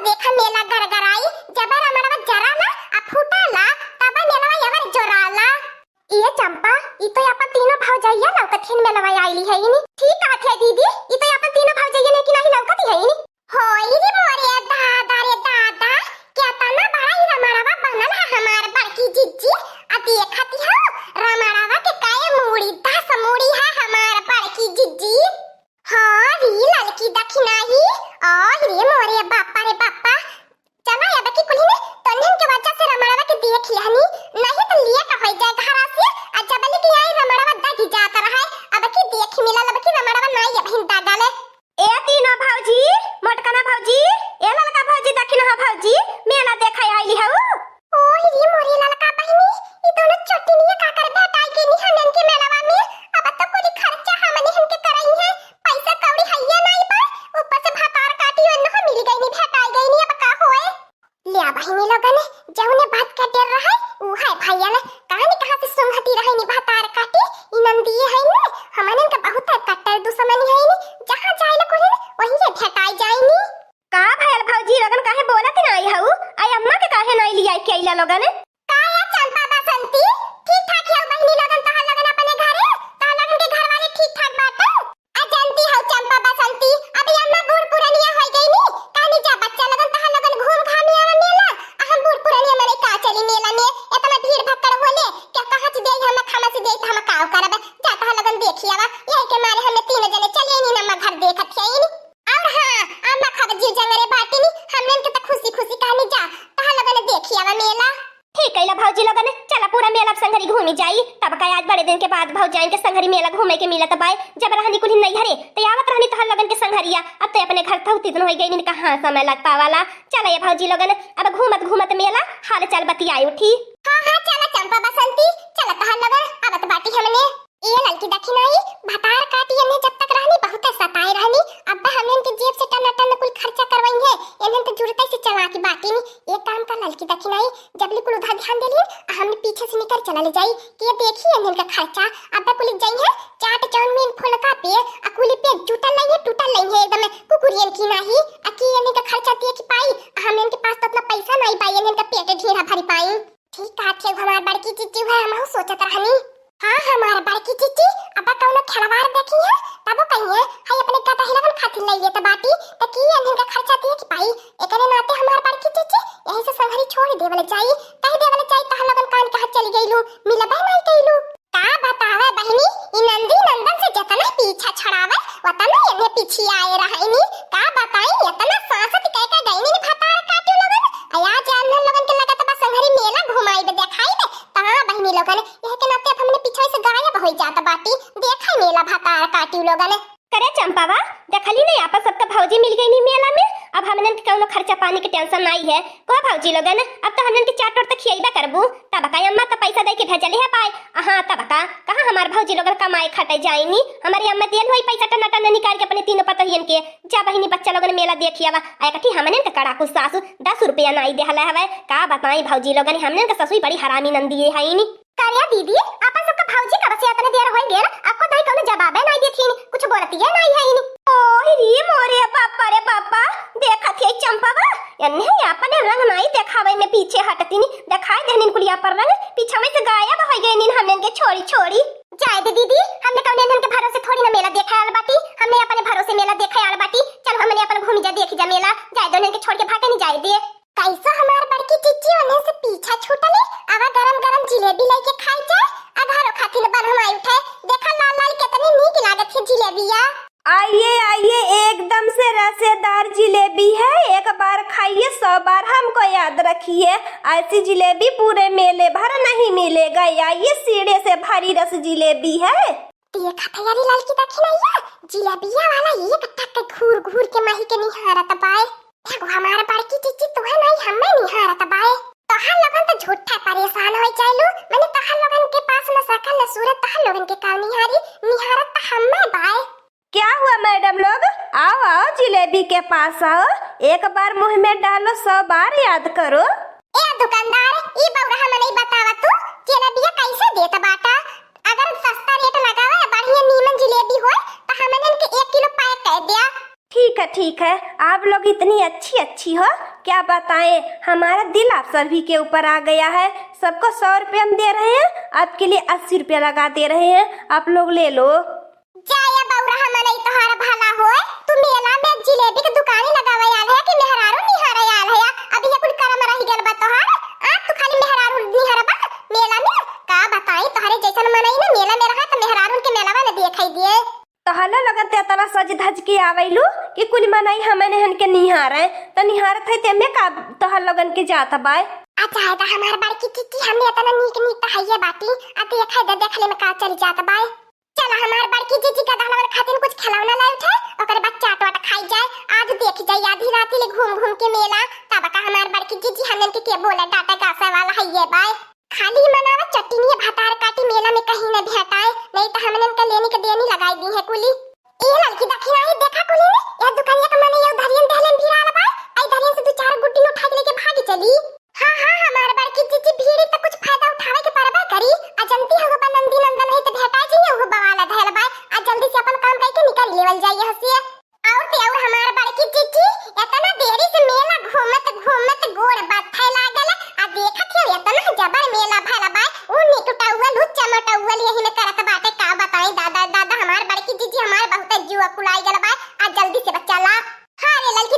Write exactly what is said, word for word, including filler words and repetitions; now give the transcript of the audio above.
देखा मेला गरगराई, जब रमणवा जराला, आ फूटाला, तब मेलवा एवर जोराला। ए चंपा, ई तो आपन तीनों भौजइया लौकत हिन मेलवा आइली हइनी। ठीक कहत है दीदी, ई तो आपन तीनों भौजइया नहीं कि नहीं लौकत हइनी। होई रे मोरे दादा रे दादा, केतना बड़ा ई रमणवा बनल है हमार बड़की जिज्जी। आ देखत हो, रमणवा के कई मूड़ी, दस मूड़ी है हमार बड़की जिज्जी। हाँ रे ललकी दखिनाही, ओह रे मोरे बापा रे बापा। चला अब की कुल्ही में तन्हन के वजह से रमणवा के देख लिहनी, नहीं तो लेट होइ जाए घरा से। आ जबली के आई रमणवा दगी जात रहे, अब की देख मिलल, अब की रमणवा नाई अब हिंदा डाले। ए तीनों भौजी, मोटकना भौजी, ए ललका भौजी, दखिनहा भौजी, मेला देखे आइली हऊ। ओह रे मोरे ललका बहिनी, ई दोनों चोटिनिया का करे भेटाई गइनी हमन के मेलवा में। अब तो कुली खर्चा हमने हमके करई है, पैसा कौड़ी हइये नाई बा, ऊपर से भतार काटी ओनहु मिल गइनी, भेटाई गइनी, अब का होए? ल्या बहिनी लोगन, जउने बात का डर रहे, ऊ है भइया ले, कहानी कहाँ से सुंघती रहे नी भतार काटी, ई नंदिये है ने, हमन के बहुत कट्टर दुश्मन है नी, जहाँ जाए ले कुली वहीं ये भेटाई जाए नी। का भयल भौजी लोगन, काहे बोलत नाई हऊ? आई अम्मा के काहे नाई लियाई के अइला लोगन? का ये चंपा बसंती, ठीक ठाक हऊ बहिनी लोगन, तोहर लोगन अपने घरे, तोहर लोगन के घर वाले ठीक ठाक बाटे? आ जानती हऊ चंपा बसंती, अभी अम्मा बूढ़ पुरनिया होइ गइनी, कहनी जा बच्चा लोगन तोहर लोगन घूम घाम आवा मेला, आ हम बूढ़ पुरनिया मने का चली मेला में, इतना भीड़ भक्कड़ होले, क्या कहत देई हम खामा से देई त हम काव करब, जा तोहर लोगन देखी आवा, यही के मारे हमें तीन जने चली आइनी अम्मा घर देखत हईनी। और हाँ, अम्मा खब जीव जंगरे बाटिनी, हमनन के त खुशी खुशी कहनी जा, तहा लोगन देखी आवा मेला। ठीक कइला भौजी लोगन, चला पूरा मेला अब संघरी घूमी जाई। तब का आज बड़े दिन के बाद भौजाइन के संघरी मेला घूमे के मिलत बाय। जब रहनी कुल्ही नैहरे, त आवत रहनी तोहर लोगन के संघरिया, अब त अपने घर थौती दिन होइ गइनी, कहाँ समय लग पावाला। चला ये भौजी लोगन, अब घूमत घूमत मेला हाल चाल बतियाई उठी। हाँ, हाँ, चला चंपा बसंती, चला तोहर लोगन, आवत बाटी हमने। ए ललकी दखिनाई, भतार काटी एन्हे जब तक रहनी, बहुते सताए रहनी। अब हमने इनके जेब से टनाटन कुल खर्चा करवाई है, एन्हे तो जुड़ते से चला के बाटी नी। एक काम कर ललकी दखिनाई, जब ले कुल उधर ध्यान देली, आ हमने पीछे से निकर चला ले जाई, के देखी एन्हे का खर्चा। अब कुल जाई है, चाट चाउमीन फुलका पे, आ कुली पे जुटल नहीं है, टूटल नहीं है, एकदम कुकुरियन की नाही, आ की एन्हे का खर्चा देख पाई, आ हमने इनके पास तो इतना पैसा नहीं पाई, एन्हे का पेट ढीढ़ा भरी पाई। ठीक कहत है हमार बड़की चिच्ची, है हमहू सोचत रहनी। हाँ हमार बड़की चिच्ची, अब कौनो खिलवाड़ देखी है, तबो कही है, हाय अपने गदहिलवन खातिर ले लेत बाटी, त की एन्हन का खर्चा देख पाई। एकरे नाते हमार बड़की चिच्ची, यही से संघरी छोड़ देवल जाई, कह देवल जाई, तहर लोगन कान कहाँ चली गईलू, मिलबे नहीं कईलू। का बतावे बहिनी, ई नंदी नंदन से जतना पीछा छड़ावे, वतना एन्हे पीछे आए रहनी। का बताई, एतना सांसत कह के गईनी भतार काटू लोगन। अया जान लोगन के लगत बा संघरी मेला घुमाई दे, देखाई दे। तहाँ बहिनी लोगन, यह के नाते अब हमने पीछे से गायब हो जात बाटी। देखा मेला भतार काटू लोगन। करे चंपावा, देखली नहीं आपन सबका भौजी मिल गईनी मेला में। अब हमनन के कौनो खर्चा पानी के tension नाई है। को भौजी लोगन, अब तो हमनन के चाट ओट त खियाइबा करबू। तब का अम्मा त पैसा दे के भेजले है पाए। हाँ तब का, कहाँ हमार भौजी लोगन कमाए खटे जाइनी। हमारी अम्मा दियन होई पैसा टना टना निकाल के अपने तीनों पतोहियन के। जा बहिनी बच्चा लोगन मेला देखी आवा। आ एकठी हमनन के कड़ाकू सासू दस रुपया नाई देहले हवे। का बताई भौजी लोगन, हमनन के ससुई बड़ी हरामी नंदिये हईनी। करिया दीदी, आपन सबका भौजी कब से इतने देर होई गेल, आपको दाई कौनो जवाबे नाई देथिन, कुछ बोलतिये नाई हईनी। ओह रे मोरे बापा रे बापा, देखत है चंपावा, एन्हे अपने रंग नाई देखावे में पीछे हटतिन, देखाई देहनिन कुलिया पर रंग, पीछा में से गायब हो गईनिन हमनन के छोड़ी छोड़ी। जाए दे दीदी, हमने कौने इन्हन के भरोसे थोड़ी ना मेला देखे आल बाटी, हमने अपने भरोसे मेला देखे आल बाटी। चल हमने अपन घूमी जा, देखी जा मेला, जाए दो इन्हन के छोड़ के भागे नहीं जाए दे। कैसो हमार बड़की चिच्ची उन्हें से पीछा छूटले, आवा गरम गरम जिलेबी लेके खाई जाए, आ घरो खातिर बनवाई उठे। देखा लाल लाल कितनी नीक लागत है जिलेबिया। आइए, आइए, एकदम से रसेदार जिलेबी है, एक बार खाइए, सौ बार हमको याद रखिए। ऐसी जिलेबी पूरे मेले भर नहीं मिलेगा, आइए, सीढ़े से भरी रस जिलेबी है। देखा तैयारी ललकी दखिनैया, जिलेबिया वाला एक टक घूर घूर के माही के निहारत बाय। एगो हमार बड़की चिच्ची तुहे नहीं हमें निहारत बाय। तोहार लोगन तो झूठा परेशान हो जाइलू, मैंने तोहार लोगन के पास न सकल न सूरत, तोहार लोगन के का निहारी, निहारत तो हमें बाय। क्या हुआ मैडम लोग, आओ आओ जिलेबी के पास आओ, एक बार मुंह में डालो सौ बार याद करो। ए दुकानदार, ई बौरहा मनई बतावा तू, जिलेबिया कैसे देत बाटा? अगर सस्ता रेट लगावा या बढ़िया नीमन जिलेबी होए, त हमनन के एक किलो पैक कर दिया। ठीक है, ठीक है, आप लोग इतनी अच्छी अच्छी हो, क्या बताएं, हमारा दिल आप सभी के ऊपर आ गया है। सबको सौ रुपया हम दे रहे हैं, आपके लिए अस्सी रुपया लगा दे रहे हैं, आप लोग ले लो। जाया बौरा, हम नहीं तोहार भला होए, तू मेला में जिलेबी के दुकानी लगावे आल है कि मेहरारू निहारे आल है? अब ये कुल करम रह गल बा तोहार, आ तू खाली मेहरारू निहारे बा मेला में। का बताई, तोहरे जैसन मनई ना मेला में रहा तो मेहरारू के मेलावा न देखाई दिए। तोहला लगन ते इतना सज धज के आवेलू कि कुल मनई हमने हन के निहारे, त निहारत है ते में का तोहर लगन के जात बाय। अच्छा है त हमार बड़की चिच्ची, हमें इतना नीक नीक त हइये बाटी, आ देखे दे, देखले में का चल जात बाय। चल हमार बड़की जीजी गदहलवन खातिर कुछ खिलौना लाई उठे, ओकरे बाद चाट वाट खाई जाए। आज देख जाई आधी राती ले घूम घूम के मेला, तब का हमार बड़की जीजी हमन के, के बोले डांटे गासे वाला है ये बाय। खाली मनावा चट्टिनिया भतार काटी मेला में कहीं न भेटाए, नहीं तो हमनन के लेनी के देनी लगाई दी है कुली। ए लड़की दखिनाई देखा कुली ने, ए दुकानिया के मने ये धरियन दहलन भिराल बाय, आई धरियन से दो चार गुड्डी उठा के लेके भागी चली। हाँ, हाँ, हमार बड़की जीजी भीड़ी त कुछ फायदा उठावे के परबे करी। आ जनती हो बा नंदी नंदन है त भेटा जी, उहो बवाला धैल बाय। आ जल्दी से अपन काम करके निकल लेवल जाई यहाँ से। और ते और हमार बड़की जीजी इतना देरी से मेला घूमत घूमत गोड़ बत्थे लागल। आ देखत हो इतना जबर मेला भैल बाय। उ निकटौवल, उ चमटौवल यही में करत बाटे। का बताई दादा, दादा, हमार बड़की जीजी हमार बहुत जुआ कुलाई गल बाय। आ जल्दी से बच्चा ला। हाँ रे लड़की,